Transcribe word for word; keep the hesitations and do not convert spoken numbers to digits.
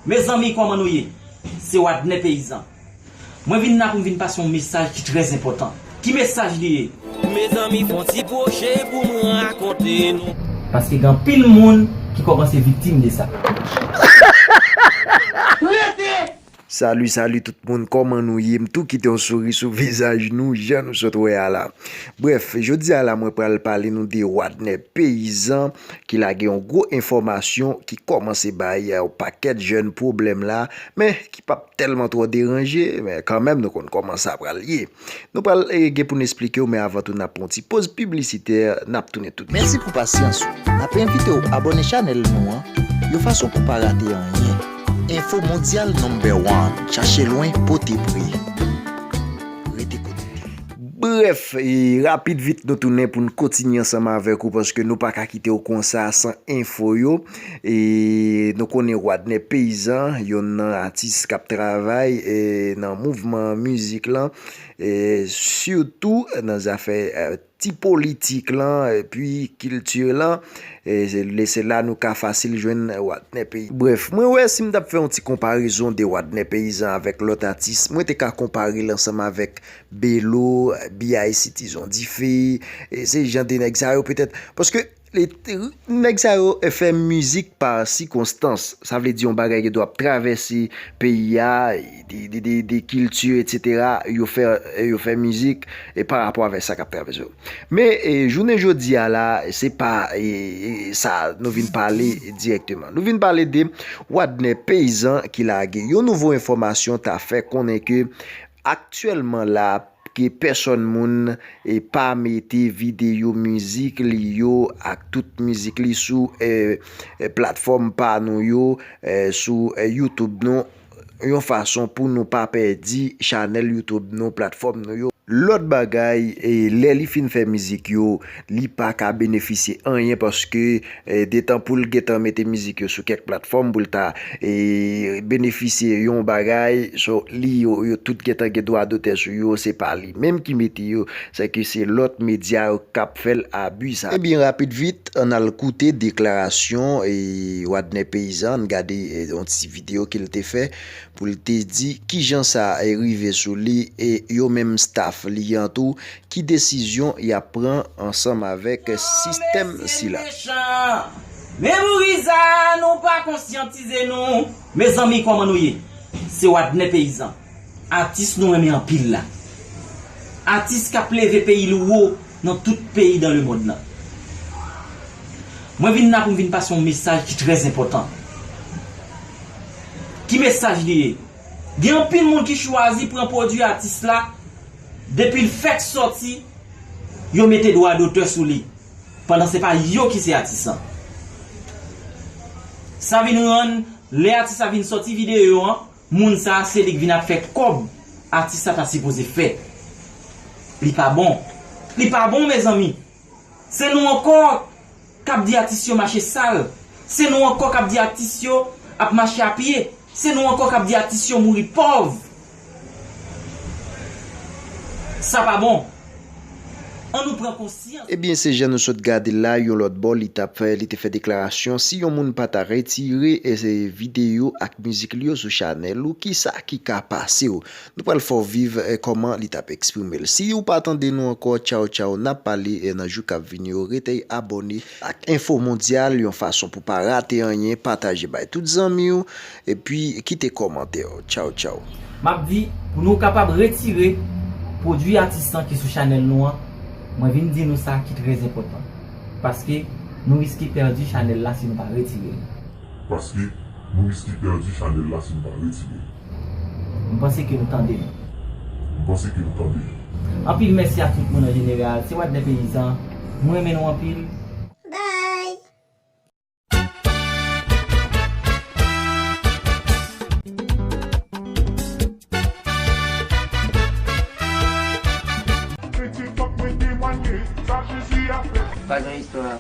Mezanmi, kòman nou ye? Se Wadner Peyizan. Mwen vin la pou m vin pase yon mesaj ki trè enpòtan. Ki mesaj li ye? Mezanmi, fè yon ti pwoche pou mwen rakonte nou. Paske gen anpil moun ki kòmanse viktim de sa. Rete! Salut, salut tout moun, kòman nou ye? M tou kite yon souri sou vizaj nou, jan nou sot wè a la. Brèf, jodi a la, mwen pral pale nou de Wadner Peyizan ki lage yon gwo enfòmasyon ki kòmanse bay yon pakèt jèn pwoblèm la, men ki p ap tèlman twò deranje, men kanmenm nou konn kòman sa pral ye. Nou pral, eh, gen pou n esplike w, men avan tou n ap pran yon ti poz piblisitè, n ap tounen tout de sui. Mèsi pou pasyans ou. N ap envite w abòne chanèl nou an, yon fason pou pa rate anyen. Enfo mondyal number one. Chache lwen, pote pre. Rete konekte. Brèf, e rapid vit nou tounen pou n kontinye ansanm avèk ou, paske nou pa ka kite w konsa san enfo yo. E nou konnen Wadner Peyizan, yonn nan atis k ap travay, e, nan mouvman mizik lan, e sitou nan zafè, e, ti politik lan, epi kilti lan, e se, se la nou ka fasil jwenn Wadner Peyizan. Brèf, mwen wè si m t ap fè yon ti konparezon de Wadner Peyizan avèk lòt atis, mwen te ka konpare l ansanm avèk Belo, B I C, Tizon Dife, e se jan de nèg sa yo petèt. Paske e, nèg sa yo, e, fè mizik pa sikonstans. Sa vle di yon bagay ki dwe ap travèse peyi a, de, de, de, de kilti, etsetera. Yo fè, yo fè mizik, e, pa rapò avèk sa k ap travèse yo. Men, e, jounen jodi a la, se pa, e, e, sa nou vin pale dirèkteman. Nou vin pale de Wadner Peyizan ki lage yon nouvo enfòmasyon ta fè konnen ke aktyèlman la, ke pèsòn moun, e, pa mete videyo mizik li yo ak tout mizik li sou, e, e, platfòm pa nou yo, e, sou, e, YouTube nou, yon fason pou nou pa pèdi chanèl YouTube nou, platfòm nou yo. Lòt bagay, e, lè li fin fè mizik yo, li pa ka benefisye anyen paske, e, detan pou l gentan mete mizik yo sou kèk platfòm pou l ta, e, benefisye yon bagay, so, li yo, yo tout gentan gen dwa dotè sou yo, se pa li menm ki mete yo, sèke se lòt medya yo k ap fè l abi sa. Ebyen, rapid vit, ann al koute deklarasyon, e, Wadner Peyizan, ann gade, e, yon ti videyo ke l te fè pou l te di kijan sa, e, rive sou li, e yo menm staff li an tou, ki desizyon y ap pran ansanm avèk sistèm sila. Men bouriza, nou pa konsyantize nou. Mezanmi, kòman nou ye? Se Wadner Peyizan. Atis nou renmen anpil la. Atis k ap leve peyi l wo nan tout peyi dans le monde lan. Mwen vin la pou m vin pase yon mesaj ki trè enpòtan. Ki mesaj li ye? Gen anpil moun ki chwazi pran pwodui atis la, depi l fèk sòti, yo mete dwa dotè sou li, pandan se pa yo ki se atis lan. Sa vin rann, lè atis la vin sòti videyo an, moun sa a se li k vin ap fè kòb atis la ta sipoze fè. Li pa bon. Li pa bon, mezanmi. Se nou ankò k ap di atis yo mache sal. Se nou ankò k ap di atis yo ap mache a pye. Se nou ankò k ap di atis yo mouri pòv. Sa pa bon. Ann nou pran konsyans. Ebyen, se jan nou sot gade la, yon lòt bò, li t ap fè, li te fè deklarasyon, si yon moun pa ta retire, e, se videyo ak mizik li yo sou chanèl ou, kisa ki ka pase w? Nou pral fè w viv, e, kòman li t ap eksprime l. Si w pa tande nou ankò, tchaw, tchaw, n ap pale, e, nan jou k ap vini yo. Rete abòne ak Enfo Mondyal, yon fason pou pa rate anyen. Pataje bay tout zanmi w, epi kite kòmantè w. Tchaw, tchaw. M ap di, pou nou kapab retire pwodui atis lan ki sou chanèl nou an, mwen vin di nou sa ki trè enpòtan. Paske nou riske pèdi chanèl la si nou pa retire l. Paske nou riske pèdi chanèl la si nou pa retire l. M panse ke nou tande m. M panse ke nou tande m. Anpil mèsi a tout moun an jeneral. Se Wadner Peyizan. Mwen renmen nou anpil. Bye. Pitit fòk mwen temwanye sa Jezi a fè. Pa gen istwa.